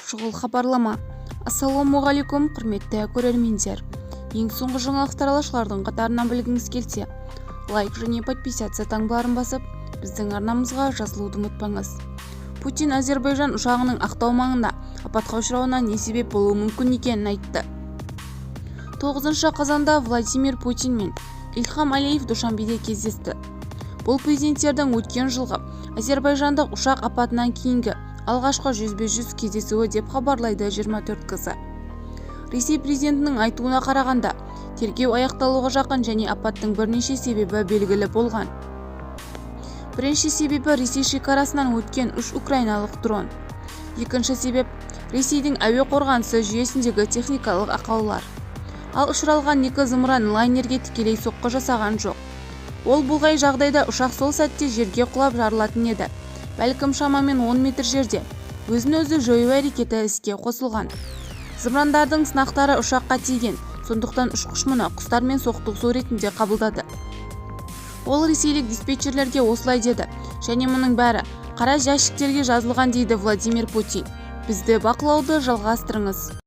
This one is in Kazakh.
Шұғыл хабарлама! Ассалаумағалейкум, құрметті көрермендер! Ең соңғы жаңалықтар алашылардың қатарынан білгіңіз келсе, лайк және подписаться таңбаларын басып, біздің арнамызға жазылуды ұмытпаңыз. Путин Әзербайжан ұшағының Ақтау маңында апатқа ұшырауына не себеп болуы мүмкін екенін айтты. 9 қазанда Владимир Путин мен Ильхам Алиев Душанбеде кездесті. Бұл президенттердің өткен жылғы әзербайжандық ұшақ апатынан кейінгі алғашқы жүзбе-жүз кездесуі, деп хабарлайды 24 кз. Ресей президентінің айтуына қарағанда, тергеу аяқталуға жақын және апаттың бірнеше себебі белгілі болған. Бірінші себебі – Ресей шекарасынан өткен үш украиналық дрон. Екінші себеп – Ресейдің әуе қорғанысы жүйесіндегі техникалық ақаулар. Ал ұшырылған екі зымыран лайнерге тікелей соққы жасаған жоқ. Ол болған жағдайда ұшақ сол сәтте жерге құлап, жарылатын еді, бәлкім, шамамен 10 метр жерде өзін-өзі жою әрекеті іске қосылған. Зымырандардың сынықтары ұшаққа тиген, сондықтан ұшқыш мұны құстармен соқтығысу ретінде қабылдады. Ол ресейлік диспетчерлерге осылай деді және мұның бәрі қара жәшіктерге жазылған, дейді Владимир Путин. Бізді бақылауды жалғастырыңыз.